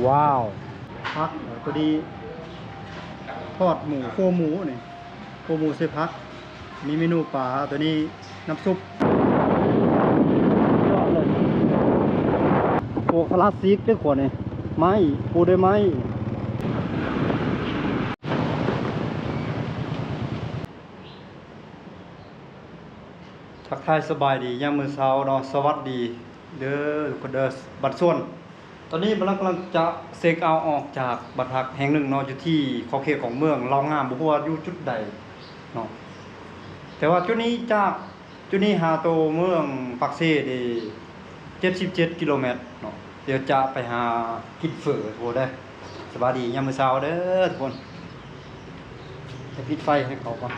ວ້າວ ຜັກ ໂຕນີ້ທອດໝູ ຄົວໝູນີ້ ຄົວໝູໃສ່ຜັກ ມີເມນູປາ ໂຕນີ້ນ້ຳຊຸບ ຍອດເລີຍ ຄົວຄລາສສິກເດ້ຄົວນີ້ ໄມ້ ປູດ້ວຍໄມ້. ທັກທາຍສະບາຍດີຍາມມື້ເຊົ້າເນາະ ສະຫວັດດີເດີທຸກຄົນເດີ ບັດສ່ວນ ຕອນນີ້ບັດລັດກຳລັງຈະເຊັກເອົາອອກຈາກບ້ານພັກແຫ່ງໜຶ່ງເນາະ ຢູ່ທີ່ຂອບເຂດຂອງເມືອງເລົ່າງາມ ບໍ່ຮູ້ວ່າຢູ່ຈຸດໃດເນາະ ແຕ່ວ່າຈຸດນີ້ຈາກ ຈຸດນີ້ຫາໂຕເມືອງປາກເຊນີ້ ເຈັດສິບເຈັດກິໂລແມັດເນາະ ດຽວຈະໄປຫາກິນເຝີໂຫເດີ ສະບາຍດີຍາມມື້ເຊົ້າເດີທຸກຄົນ ໄປປິດໄຟໃຫ້ເຂົາກ່ອນ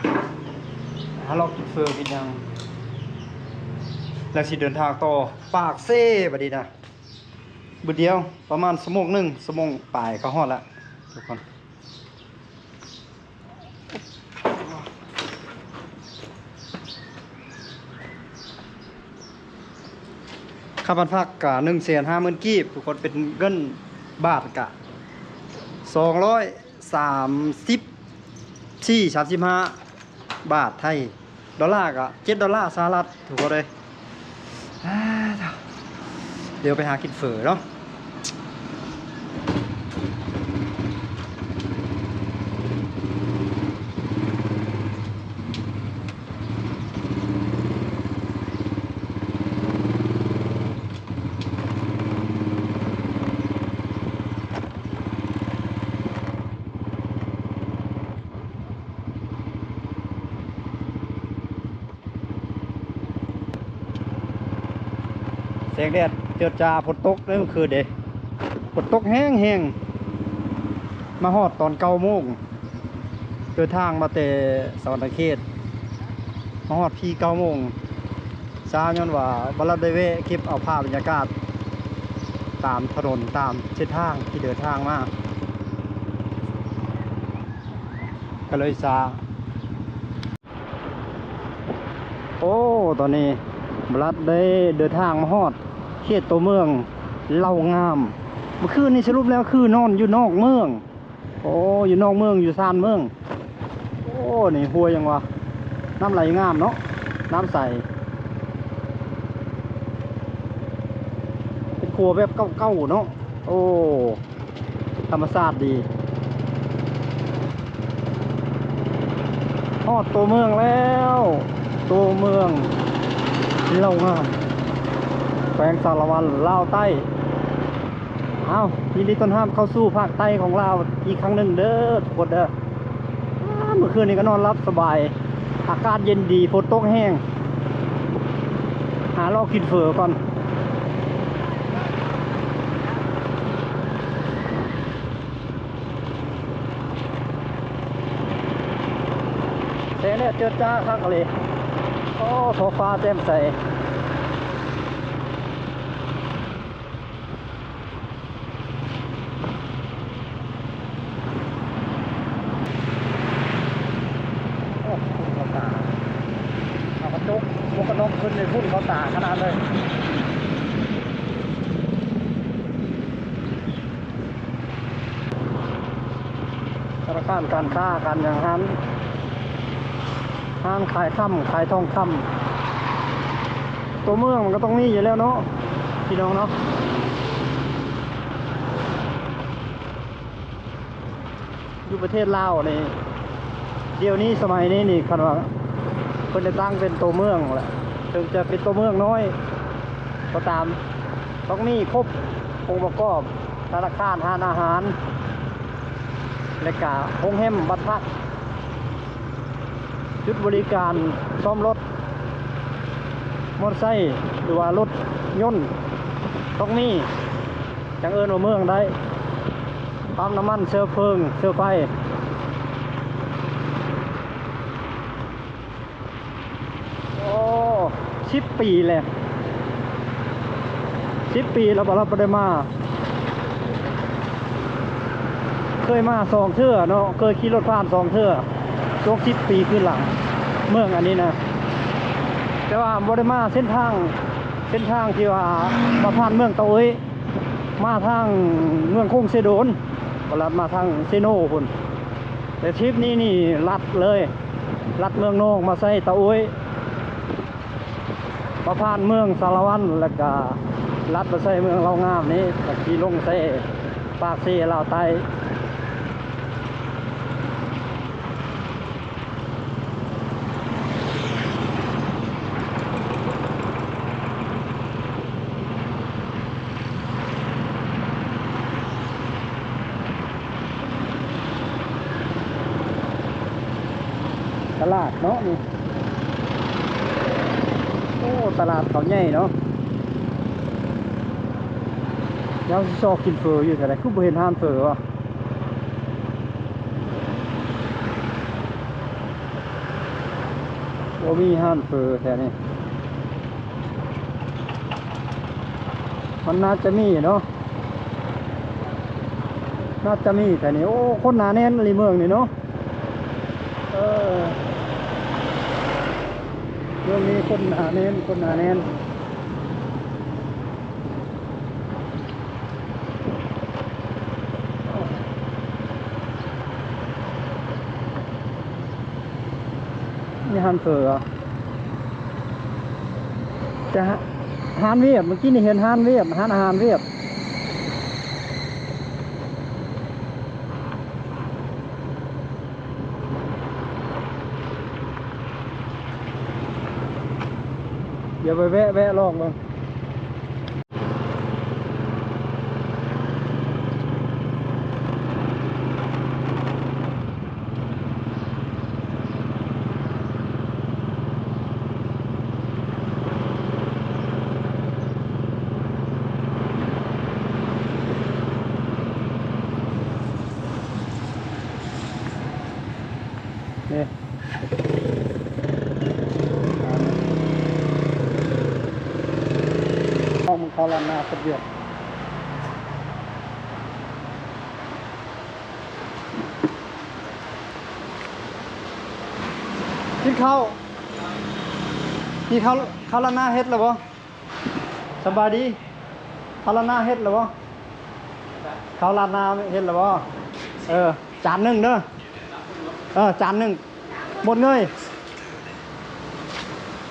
ຫາເລາະກິນເຝີກິນຫຍັງ ແລ້ວຊິເດີນທາງຕໍ່ປາກເຊບັດນີ້ນະ ບຶດດຽວປະມານຊົ່ວໂມງໜຶ່ງ ຊົ່ວໂມງປາຍກໍຮອດລະທຸກຄົນ. ຄ່າບ້ານພັກກະໜຶ່ງແສນຫ້າໝື່ນກີບ ທຸກຄົນ ເປັນເງິນບາດກະສອງຮ້ອຍສາມສິບສີ່ ສາມສິບຫ້າບາດໄທ ດອນລາກະເຈັດດອນລາສະຫະລັດ ຖືວ່າໄດ້ ດຽວໄປຫາກິນເຝີເນາະ. ແສງແດດເຈີດຈ້າ ຝົນຕົກເດ້ມື້ຄືນເດ້ ຝົນຕົກແຮງໆ ມາຮອດຕອນເກົ້າໂມງ ເດີນທາງມາແຕ່ສະຫວັນນະເຂດ ມາຮອດພີ້ເກົ້າໂມງ ຊ້າຍ້ອນວ່າບໍ່ລັດໄດ້ແວະເກັບເອົາພາບບັນຍາກາດຕາມຖະໜົນ ຕາມເສັ້ນທາງທີ່ເດີນທາງມາ ກໍເລີຍຊ້າ. ໂອ້ ຕອນນີ້ບັດລັດໄດ້ເດີນທາງມາຮອດເຂດຕົວເມືອງເລົ່າງາມ ມື້ຄືນນີ້ສະຫຼຸບແລ້ວຄືນອນຢູ່ນອກເມືອງ. ໂອ້ ຢູ່ນອກເມືອງ ຢູ່ຊານເມືອງ. ໂອ້ ນີ້ຫ້ວຍຫຍັງວະ ນ້ຳໄຫຼງາມເນາະ ນ້ຳໃສ ເປັນຂົວແບບເກົ່າໆເນາະ. ໂອ້ ທຳມະຊາດດີ. ຮອດຕົວເມືອງແລ້ວ ຕົວເມືອງເລົ່າງາມ ແຂວງສາລະວັນ ລາວໃຕ້. ອ້າວ ຍິນດີຕ້ອນຮັບເຂົ້າສູ່ພາກໃຕ້ຂອງລາວອີກຄັ້ງໜຶ່ງເດີທຸກຄົນເດີ. ອ້າ ມື້ຄືນນີ້ກໍນອນຫຼັບສະບາຍ ອາກາດເຢັນດີ ຝົນຕົກແຮງ ຫາເລາະກິນເຝີກ່ອນ. ແສງແດດເຈີດຈ້າຄັກອີ່ຫຼີ. ໂອ້ ທ້ອງຟ້າແຈ່ມໃສ. ໂອ້ ຝຸ່ນເຂົ້າຕາ ເອົາກະຈົກໝວກກັນນັອກຂຶ້ນນີ້ ຝຸ່ນເຂົ້າຕາຂະໜາດເລີຍ. ທະນາຄານການຄ້າ ການຫຍັງ ຮ້ານ ຮ້ານຂາຍຄຳ ຂາຍທອງຄຳ ຕົວເມືອງມັນກໍຕ້ອງມີຢູ່ແລ້ວເນາະ ພີ່ນ້ອງເນາະ. ຢູ່ປະເທດລາວນີ້ ດຽວນີ້ສະໄໝນີ້ນີ້ ຄັນວ່າເພິ່ນໄດ້ຕັ້ງເປັນຕົວເມືອງແລ້ວ ເຖິງຈະເປັນຕົວເມືອງນ້ອຍກໍຕາມ ຕ້ອງມີຄົບອົງປະກອບ ທະນາຄານ ຮ້ານອາຫານ ແລະກະໂຮງແຮມ ບ້ານພັກ ຈຸດບໍລິການສ້ອມລົດ ມໍເຕີໄຊ ຫຼືວ່າລົດຍົນ ຕ້ອງມີ ຈັ່ງເອີ້ນວ່າເມືອງໄດ້. ປ້ຳນ້ຳມັນ ເຊື້ອເພີງ ເຊື້ອໄຟ. ໂອ້ ສິບປີແລ້ວ ສິບປີແລ້ວບໍ່ ລາວບໍ່ໄດ້ມາ. ເຄີຍມາສອງເທື່ອເນາະ ເຄີຍຂີ່ລົດຜ່ານສອງເທື່ອ ຊ່ວງສິບປີຄືນຫຼັງ ເມືອງອັນນີ້ນະ ແຕ່ວ່າບໍ່ໄດ້ມາເສັ້ນທາງ ເສັ້ນທາງທີ່ວ່າມາຜ່ານເມືອງຕາໂອ້ຍ. ມາທາງເມືອງຄົງເຊໂດນ ກໍລັດມາທາງເຊໂນພຸ້ນ. ແຕ່ທຣິບນີ້ນີ້ລັດເລີຍ, ລັດເມືອງນອງມາໃສ່ຕາໂອ້ຍ, ມາຜ່ານເມືອງສາລະວັນ ແລ້ວກະລັດມາໃສ່ເມືອງລາວງາມນີ້ ແລ້ວຂີ່ລົງໃສ່ປາກເຊລາວໃຕ້. ຕະຫຼາດເນາະນີ້. ໂອ້ ຕະຫຼາດເຂົາໃຫຍ່ເນາະ. ລາວຊິຊອກກິນເຝີຢູ່ແຖວໃດ? ຄືບໍ່ເຫັນຮ້ານເຝີວະ? ບໍ່ມີຮ້ານເຝີແຖວນີ້. ມັນໜ້າຈະມີເນາະ, ໜ້າຈະມີແຖວນີ້. ໂອ້ ຄົນໜາແໜ້ນອີ່ຫຼີເມືອງນີ້ເນາະ. ເອີ ເມືອງນີ້ຄົນໜາແໜ້ນ, ຄົນໜາແໜ້ນ. ມີຮ້ານເຝີຫວາ? ແຕ່ ຮ້ານຫວຽດ, ເມື່ອກີ້ນີ້ເຫັນຮ້ານຫວຽດ, ຮ້ານອາຫານຫວຽດ. ດຽວໄປແວະ ແວະລອງເບິ່ງ. ນີ້ ເອົາ ເຂົ້າຮ້ານນາຄົນຫວຽດ. ກິນເຂົ້າ ກິນເຂົ້າ. ເຂົ້າຮ້ານນາເຮັດແລ້ວບໍ່? ສະບາຍດີ. ເຂົ້າຮ້ານນາເຮັດແລ້ວບໍ່? ເຂົ້າຮ້ານນາເຮັດແລ້ວບໍ່? ເອີ ຈານໜຶ່ງເດີ. ເອີ ຈານໜຶ່ງ ໝົດເງີຍ.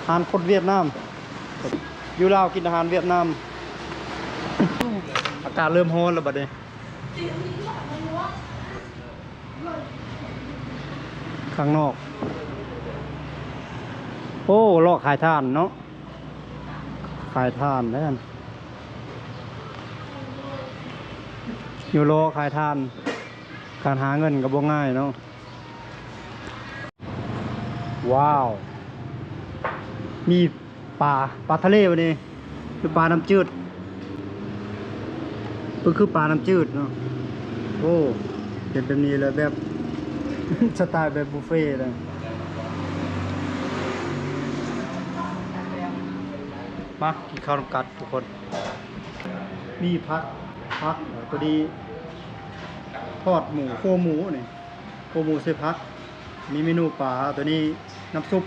ຮ້ານຄົນຫວຽດນາມ ຢູ່ລາວກິນອາຫານຫວຽດນາມ. ອາກາດເລີ່ມຮ້ອນແລ້ວບັດນີ້. ຂ້າງນອກ ໂອ້ ເລາະຂາຍຖ່ານເນາະ, ຂາຍຖ່ານເດ້. ຢູ່ເລາະຂາຍຖ່ານ ການຫາເງິນກໍບໍ່ງ່າຍເນາະ. ວ້າວ ມີ ປາ ປາທະເລບັດນີ້ ຫຼືປານ້ຳຈືດ? ເພິ່ນຄືປານ້ຳຈືດເນາະ. ໂອ້ ເຫັນແບບນີ້ແລ້ວແບບ ສະໄຕລ໌ແບບບຸບເຟເລີຍ. ມາກິນເຂົ້ານຳກັນທຸກຄົນ. ມີຜັກ ຜັກ ໂຕນີ້ ທອດໝູ ຄົວໝູນີ້. ໂອ້ ໝູໃສ່ຜັກ, ມີເມນູປາ, ໂຕນີ້ນ້ຳຊຸບ,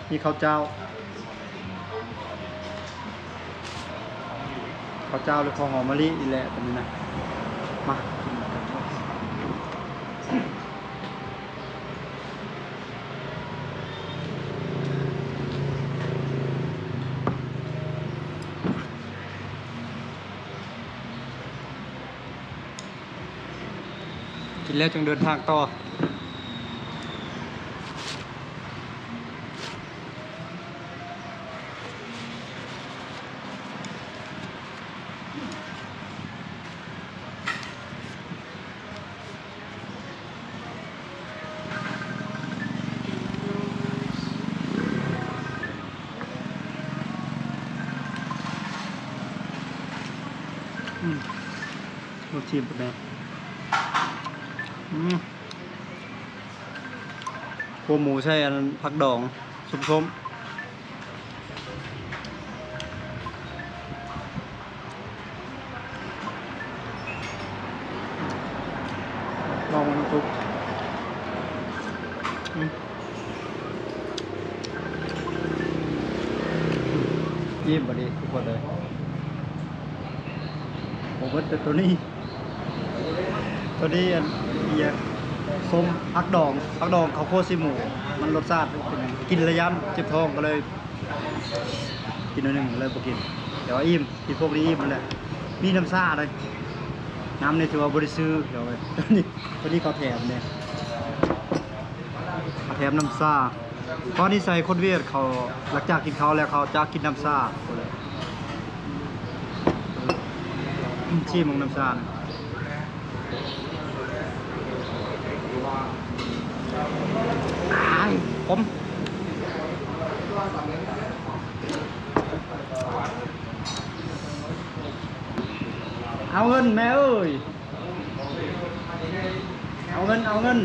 ມີເຂົ້າຈ້າວ, ເຂົ້າຈ້າວ ຫຼື ເຂົ້າຫອມມະລິນີ້ແຫຼະ ໂຕນີ້ນະ. ມາ ກິນແລ້ວຈຶ່ງເດີນທາງຕໍ່. ອືມ ລົອງຊີມເບິ່ງແດ່. ອືມ ຄົວໝູໃສ່ອັນນັ້ນ ຜັກດອງ ສົ້ມໆ. ລອງເບິ່ງທຸກ ອືມ ອີ່ມບໍ່ດີທຸກຄົນເລີຍ. ໂອ້ ເບິດແຕ່ໂຕນີ້ ໂຕນີ້ອັນອີ່ຫຍັງ ສົ້ມຜັກດອງ ຜັກດອງເຂົ້າຂົ້ວຊີ້ໝູ ມັນລົດຊາດເປັນຫຍັງ ກິນແລ້ວຢ້ານເຈັບທ້ອງ ກໍເລີຍກິນໜ້ອຍໜຶ່ງ ກໍເລີຍບໍ່ກິນ ແຕ່ວ່າອີ່ມ ກິນພວກນີ້ອີ່ມຫັ້ນແຫຼະ ມີນ້ຳຊາເດ້ ນ້ຳນີ້ຖືວ່າບໍ່ໄດ້ຊື້ ດຽວໄວ້ ໂຕນີ້ ໂຕນີ້ເຂົາແຖມເດ້ ເຂົາແຖມນ້ຳຊາ. ເພາະນິໄສຄົນຫວຽດເຂົາ ຫຼັງຈາກກິນເຂົ້າແລ້ວ ເຂົາຈະກິນນ້ຳຊາ ຊີມເບິ່ງນ້ຳຊານະ ອ້າຍ ຂົມ ເອົາເງິນແມ່ເອີຍ. ເອົາເງິນ ເອົາເງິນ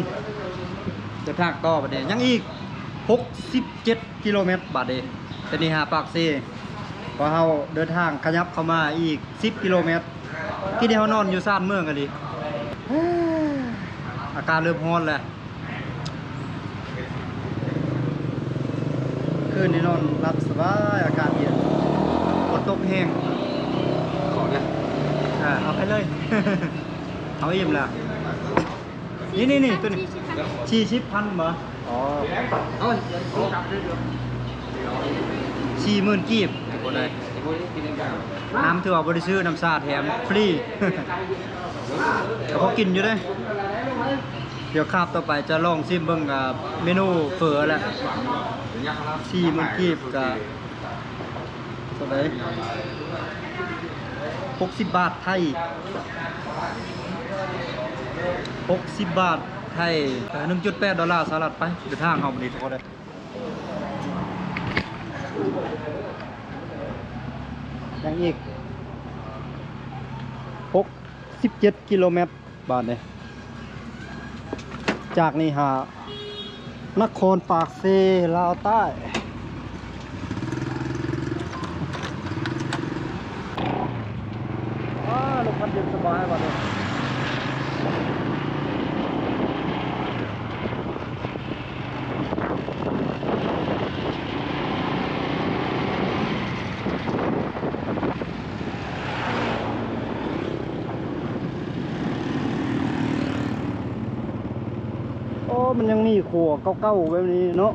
ເດີນທາງຕໍ່ບາດນີ້ ຍັງອີກຫົກສິບເຈັດກິໂລແມັດບາດນີ້ ແຕ່ນີ້ຫາປາກເຊ ເພາະເຮົາເດີນທາງຂະຫຍັບເຂົ້າມາອີກສິບກິໂລແມັດ ກີ້ນີ້ເຮົານອນຢູ່ຊານເມືອງອີ່ຫຼີ ອາກາດເລີ່ມຮ້ອນແລ້ວ. ຄືນນີ້ນອນຫຼັບສະບາຍ ອາກາດເຢັນ ຝົນຕົກແຮງ ຂໍເດີ ອ່າ ເອົາໄປເລີຍ ເຮົາອີ່ມແລ້ວ ນີ້ໆໆ ໂຕນີ້ ສີ່ສິບພັນ ສີ່ສິບພັນບໍ່? ອໍ ສີ່ໝື່ນກີບ ບໍ່ໄດ້ ນ້ຳຖືວ່າບໍ່ໄດ້ຊື້ ນ້ຳຊາແຖມຟຣີ ກໍພໍກິນຢູ່ເດ້. ດຽວຄາບຕໍ່ໄປຈະລອງຊີມເບິ່ງ ອ່າ ເມນູເຝີແຫຼະ ສີ່ໝື່ນກີບກະເທົ່າໃດ ຫົກສິບບາດໄທ ຫົກສິບບາດໄທ ເອີ ໜຶ່ງຈຸດແປດດອນລາສະຫະລັດ. ໄປ ເດີນທາງເຮົາມື້ນີ້ທຸກຄົນເອີຍ ຍັງອີກຫົກສິບເຈັດກິໂລແມັດ. ບາດນີ້ ຈາກນີ້ຫານະຄອນປາກເຊ ລາວໃຕ້. ວ້າ ລົມພັດເຢັນສະບາຍບາດນີ້. ໂອ້ ມັນຍັງມີຂົວເກົ່າໆແບບນີ້ເນາະ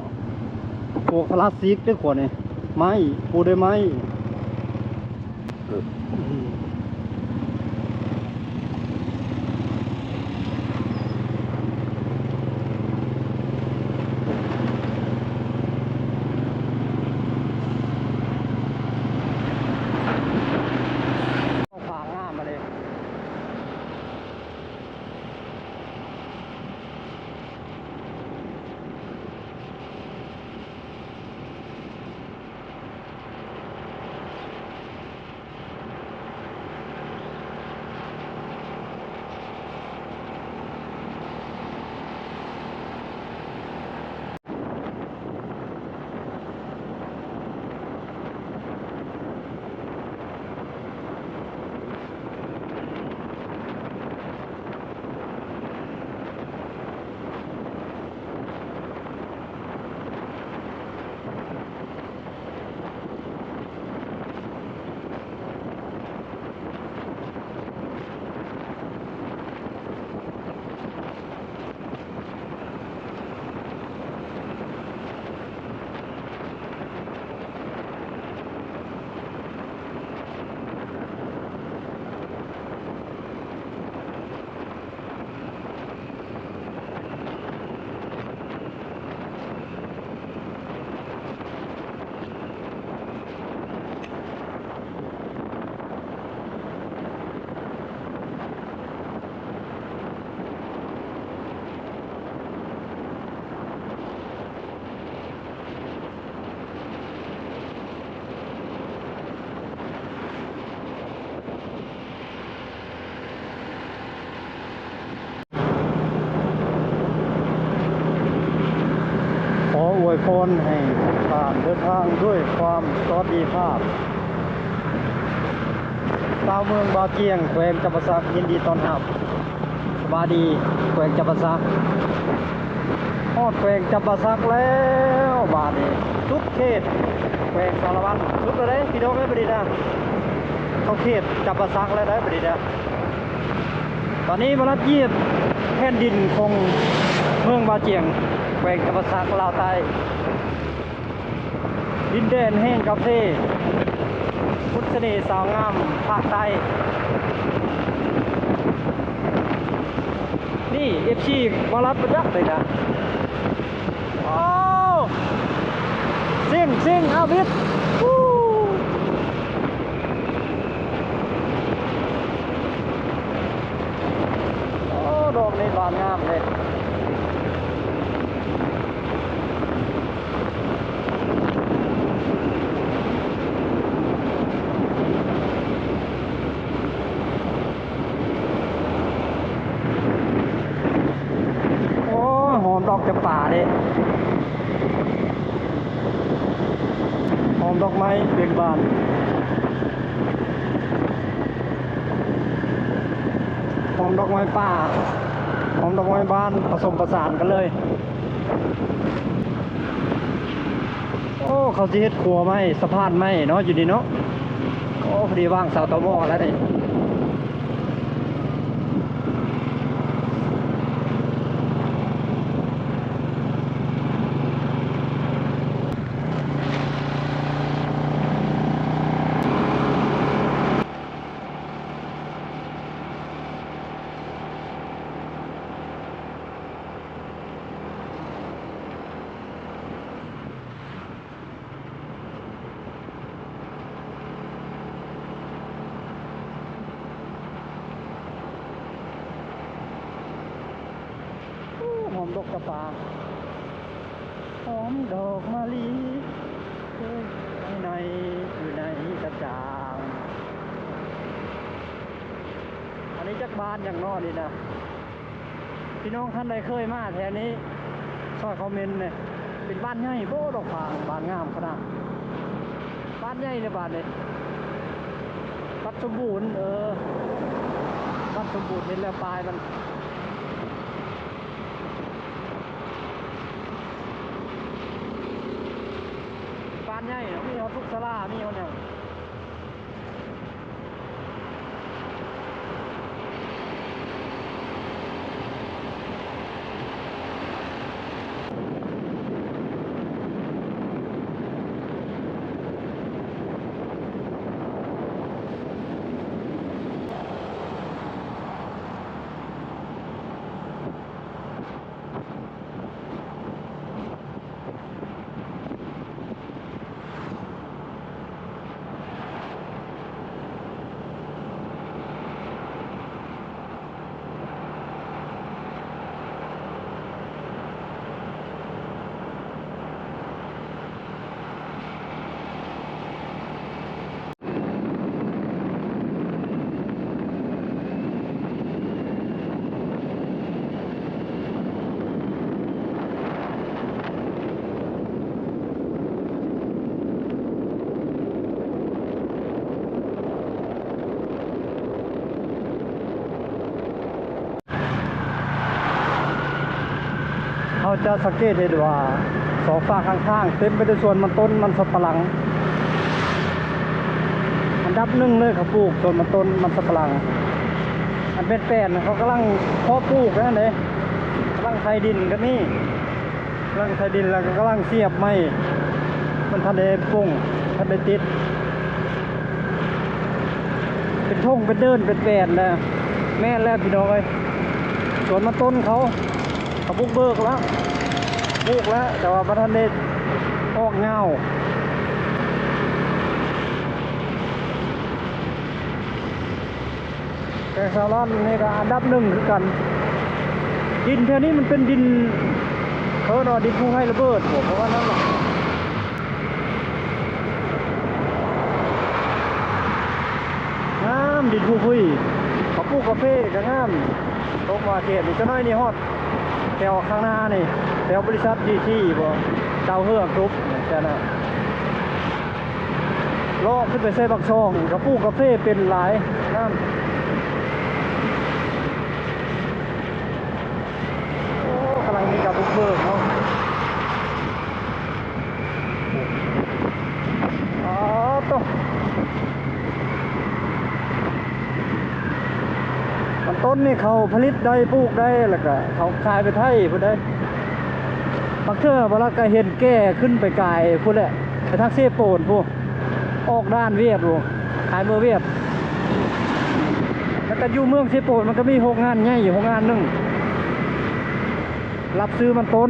ຂົວຄລາສສິກເດ້ ຂົວນີ້ ໄມ້ ປູດ້ວຍໄມ້. ຂໍອວຍພອນໃຫ້ທຸກທ່ານເດີນທາງດ້ວຍຄວາມສະຫວັດດີພາບ. ຊາວເມືອງບາຈຽງ ແຂວງຈຳປາສັກ ຍິນດີຕ້ອນຮັບ. ສະບາຍດີ ແຂວງຈຳປາສັກ. ຮອດແຂວງຈຳປາສັກແລ້ວ ບາດນີ້ສຸດເຂດແຂວງສາລະວັນ ສຸດແລ້ວເດ້ ພີ່ນ້ອງເອີຍ ບາດນີ້ນະ. ເຂົ້າເຂດຈຳປາສັກແລ້ວໄດ໋ ບັດນີ້ເດີ. ຕອນນີ້ມາລັດຢຽບແຜ່ນດິນຂອງເມືອງບາຈຽງ ແຂວງຈຳປາສັກ ລາວໃຕ້. ດິນແດນແຫ່ງກາເຟ ມົນສະເໜ່ສາວງາມພາກໃຕ້. ນີ້ ເອັຟຊີ ມາລັດປະຈັກເລີຍນະ. ໂອ້ ຊິງ ຊິງ ອາວິດ ໂອ້ ດອກນີ້ບານງາມເດ້. ໂອ້ ຫອມດອກຈຳປາເດ້ ຫອມດອກໄມ້ເບັ່ງບານ ຫອມດອກໄມ້ປ່າ ຫອມດອກໄມ້ບ້ານ ປະສົມປະສານກັນເລີຍ. ໂອ້ ເຂົາຊິເຮັດຂົວໃໝ່ ສະພານໃໝ່ເນາະ ຢູ່ນີ້ເນາະ. ໂອ້ ພໍດີວາງເສົາຕໍມໍແລ້ວນີ້. ໂອ້ ຫອມດອກຈຳປາ ຫອມດອກມະລີ ເອີຍ ໃນ ຢູ່ໃນກະຈ່າງ. ອັນນີ້ຈັກບ້ານຫຍັງເນາະນີ້ນະ? ພີ່ນ້ອງທ່ານໃດເຄີຍມາແຖວນີ້ ຊ່ອຍຄອມເມັນແດ່. ເປັນບ້ານໃຫຍ່ບໍ່ດອກບານ ບານງາມຂະໜາດ. ບ້ານໃຫຍ່ເດ້ບ້ານນີ້ ວັດສົມບູນ ເອີ ວັດສົມບູນ ເຫັນແລ້ວປ້າຍມັນ. ບ້ານໃຫຍ່ນະ ມີຮອດທຸກສາລາ ມີຮອດຫຍັງ. ເຮົາຈະສັງເກດເຫັນວ່າ ສອງຟາກຂ້າງທາງເຕັມໄປດ້ວຍສວນມັນຕົ້ນ ມັນສຳປະຫຼັງ. ອັນດັບໜຶ່ງເລີຍ ເຂົາປູກສວນມັນຕົ້ນ ມັນສຳປະຫຼັງ. ອັນແປນໆ ເຂົາກຳລັງເພາະປູກນັ້ນເດ້ ກຳລັງໄຖດິນກໍມີ. ກຳລັງໄຖດິນ ແລ້ວກໍກຳລັງສຽບໄມ້ ມັນທັນໄດ້ປົງ ທັນໄດ້ຕິດ ເປັນທົ່ງເປັນເດີ່ນເປັນແປນນະ. ແມ່ນແລ້ວພີ່ນ້ອງເອີຍ ສວນມັນຕົ້ນເຂົາ ເຂົາບຸກເບີກແລ້ວ ປູກແລ້ວ ແຕ່ວ່າບໍ່ທັນໄດ້ອອກເຫງົ້າ. ແຕ່ຊາວລາວນີ້ກໍອັນດັບໜຶ່ງຄືກັນ. ດິນແຖວນີ້ມັນເປັນດິນ ເຂົາເອີ້ນວ່າດິນພູໄຟລະເບີດບໍ ປະມານນັ້ນລະ. ງາມ ດິນພູຜຸຍ ເຂົາປູກກາເຟກໍງາມ. ຕົກມາເຂດນີ້ ຈັກໜ້ອຍນີ້ຮອດ ແຖວຂ້າງໜ້ານີ້ ແຖວບໍລິສັດ ດີທີ ບໍ ດາວເຮືອງກຣຸບ ແຖວນັ້ນ. ເລາະຂຶ້ນໄປໃສ່ປາກຊ່ອງ ກະປູກກາເຟເປັນຫຼາຍນັ້ນ. ໂອ້ ກຳລັງມີການບຸກເບີກເນາະ. ອໍ ໂຕ ຕົ້ນນີ້ເຂົາຜະລິດໄດ້ ປູກໄດ້ ແລ້ວກະເຂົາຂາຍໄປໄທພຸ້ນເດ້. ບາງເທື່ອບ່າວລັດກະເຫັນແກ່ຂຶ້ນໄປກາຍພຸ້ນແຫຼະ ໄປທາງເຊໂປນພຸ້ນ ອອກດ່ານຫວຽດພຸ້ນ ຂາຍເມືອຫວຽດ. ແລ້ວກະຢູ່ເມືອງເຊໂປນມັນກະມີໂຮງງານໃຫຍ່ຢູ່ໂຮງງານໜຶ່ງ ຮັບຊື້ມັນຕົ້ນ.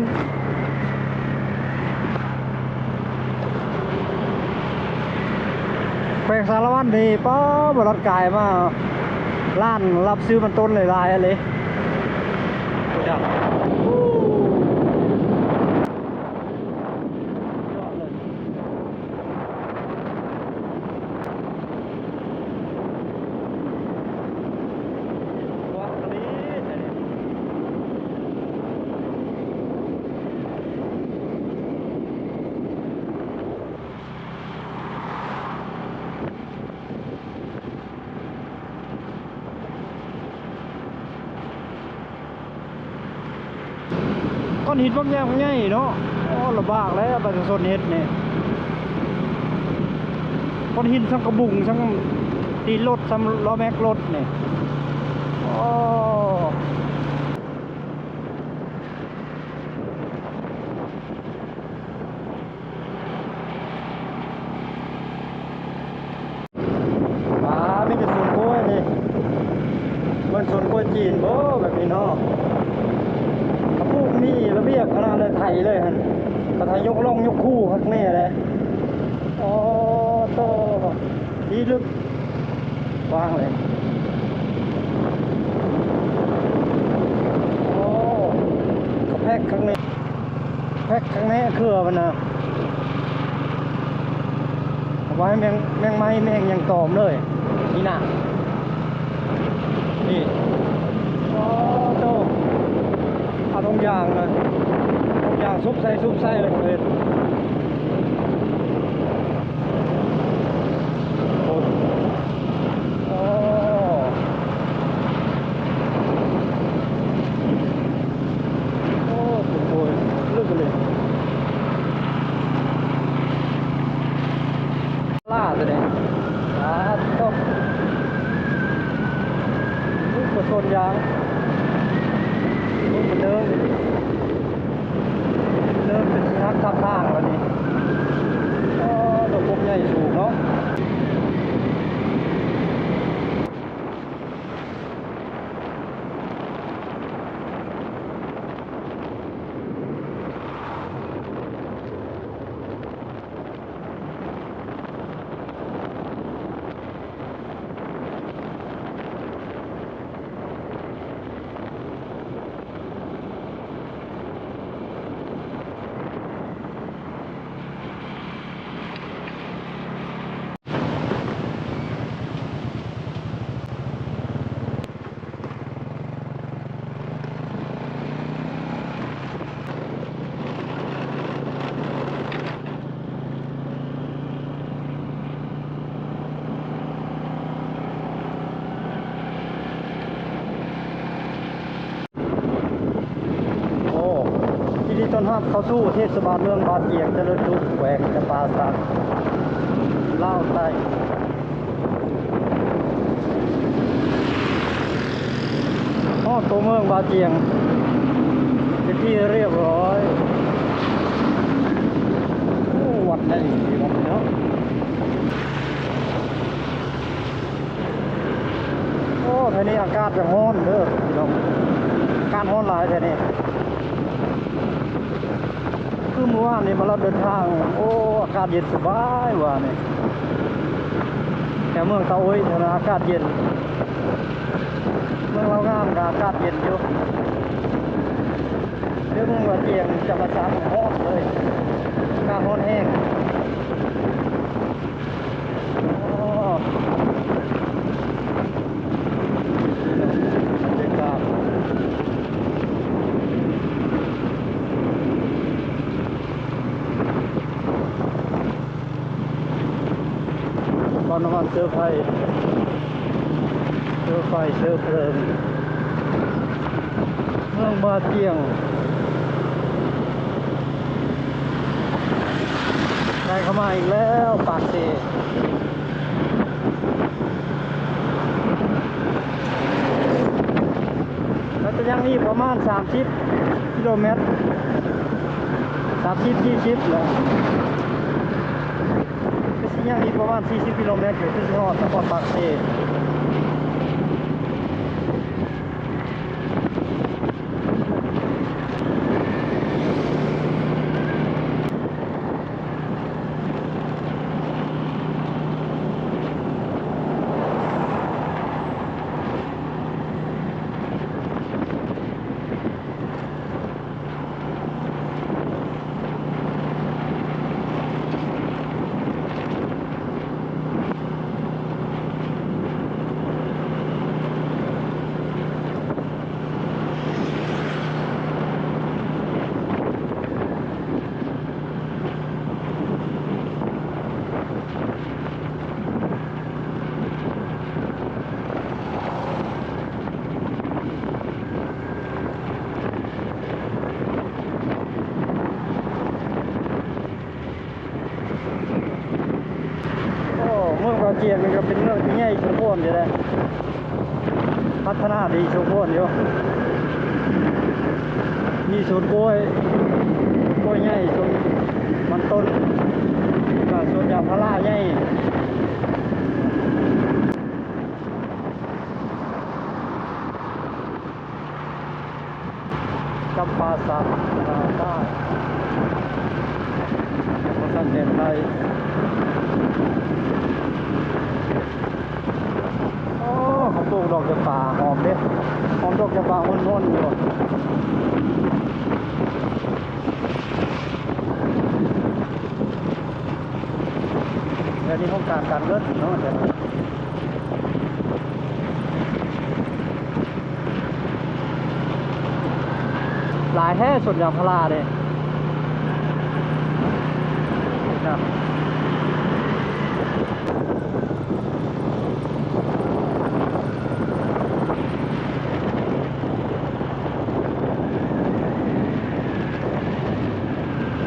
ແຂວງສາລະວັນນີ້ ປ້າ ບ່າວລັດກາຍມາ ຮ້ານຮັບຊື້ມັນຕົ້ນຫຼາຍໆ ອັນເດ້. ກ້ອນຫີນບັກໃຫຍ່ເນາະ. ໂອ້ ລຳບາກແລ້ວປະຊາຊົນເຮັດນີ້ ກ້ອນຫີນສ່ຳກະບຸງ ສ່ຳຕີນລົດ ສ່ຳລໍ້ແມັກລົດນີ້. ໂອ້ ປາ ມີແຕ່ສວນກ້ວຍນີ້ ແມ່ນສວນກ້ວຍຈີນບໍ່ແບບນີ້ເນາະ. ເຂົາປູກມີລະບຽບຂະໜາດເລີຍ ໄຖເລີຍຫັ້ນ ເຂົາໄຖຍົກລ່ອງຍົກຄູຄັກແນ່ເດ້. ອໍ ໂຕ ທີ່ລຶກ ວາງເລີຍ. ໂອ້ ເຂົາແພັກຂ້າງໃນ ແພັກຂ້າງໃນເຄືອມັນນະ ເອົາໄວ້ໃຫ້ແມງ ແມງໄມ້ແມງຫຍັງຕອມເລີຍ. ນີ້ນະ ນີ້ ໂອ້ ໂຕ ເອົາທຸກຢ່າງນະ ທຸກຢ່າງຊຸບໃສ່ ຊຸບໃສ່ແລ້ວເຮັດ. ໂອ້ ໂອ້ ໂອ້ຍ ເລິກເລີຍ ຫຼ້າແທ້ເດ້. ສາທຸ ໂອ້ຍ ກະສວນຢາງ ໂອ້ຍ ມັນເດີນ ເລີ່ມເປັນຊິຫັກທັບທາງແລ້ວນີ້. ໂອ້ ດອກກົກໃຫຍ່ສູງເນາະ. ໂອ້ ຍິນດີຕ້ອນຮັບເຂົ້າສູ່ເທດສະບານເມືອງບາຈຽງ ຈະເລີນສຸກ ແຂວງຈຳປາສັກ ລາວໃຕ້. ຮອດຕົວເມືອງບາຈຽງເປັນທີ່ຮຽບຮ້ອຍ. ໂອ້ ວັດໃຫຍ່ດີວັດນີ້ເນາະ. ໂອ້ ແຖວນີ້ອາກາດຈະຮ້ອນເດີພີ່ນ້ອງ ອາກາດຮ້ອນຫຼາຍແຖວນີ້. ຄືມື້ວານນີ້ມາລັດເດີນທາງ ໂອ້ ອາກາດເຢັນສະບາຍວານນີ້ ແຖວເມືອງຕາໂອ້ຍແຖວນັ້ນອາກາດເຢັນ ເມືອງລາວງາມກະອາກາດເຢັນຢູ່ ແຕ່ເມືອງບາຈຽງຈຳປາສັກຮ້ອນເລີຍ ອາກາດຮ້ອນແຮງ. ໂອ້ ບັນຍາກາດ ປ້ຳນ້ຳມັນເຊື້ອໄຟ ເຊື້ອໄຟເຊື້ອເພີງ ເມືອງບາຈຽງ ໄດ້ເຂົ້າມາອີກແລ້ວ ປາກເຊ. ຍັງອີກປະມານສາມສິບກິໂລແມັດ ສາມສິບ ສີ່ສິບແຫຼະ ຄືຊິຍັງອີກປະມານສີ່ສິບກິໂລແມັດ ກໍຄືຊິຮອດນະຄອນປາກເຊ. ໂອ້ ເມືອງປາກຈຽງນີ້ກໍເປັນເມືອງທີ່ໃຫຍ່ສົມຄວນຢູ່ເດ້ ພັດທະນາດີສົມຄວນຢູ່ ມີສວນກ້ວຍ ກ້ວຍໃຫຍ່ ສວນມັນຕົ້ນ ແລ້ວກໍສວນຢາງພາລາໃຫຍ່. ຈຳປາສັກ ນາຊາ ຍັງບໍ່ທັນແດນໄທ. ໂອ້ ເຂົາປູກດອກຈຳປາ ຫອມເດ້ ຫອມດອກຈຳປາ ຫົ່ນໆ ຢູ່. ແຖວນີ້ຫ້ອງການການເງິນເນາະ ແຖວນີ້ ຫຼາຍແທ້ ສວນຢາງພາລາເດ້.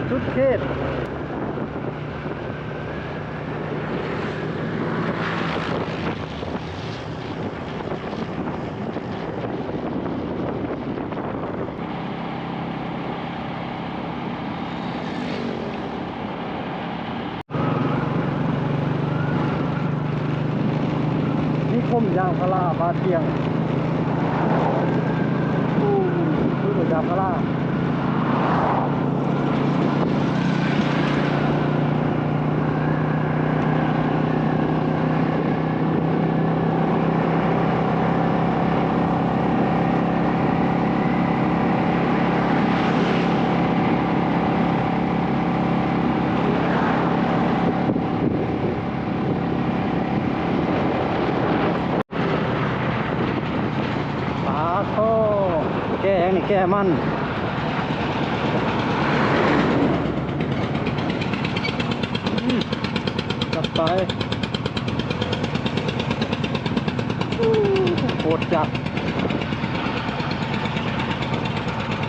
ສຸດເຂດ ນິຄົມຢາງພາລາບ້ານຈຽງ ປູກຢາງພາລາ. ປາໂທ້ ແກ່ຫຍັງນີ້ ແກ່ມັນ ອືມ ຈັດໄປ ໂອ້ ໂຄດຈັດ.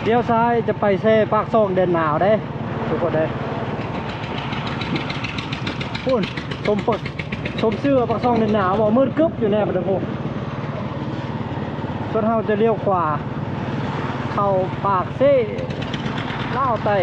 ລ້ຽວຊ້າຍຈະໄປແຊ່ປາກຊ່ອງແດນໜາວເດ້ ທຸກຄົນເດ້. ພຸ້ນ ສົມປະ ສົມຊື່ວ່າປາກຊ່ອງແດນໜາວ ບໍ່ມືດກຶບຢູ່ແນ່ບັດນີ້ພຸ້ນ. ສ່ວນເຮົາຈະລ້ຽວຂວາເຂົ້າປາກເຊ ລາວໃຕ້.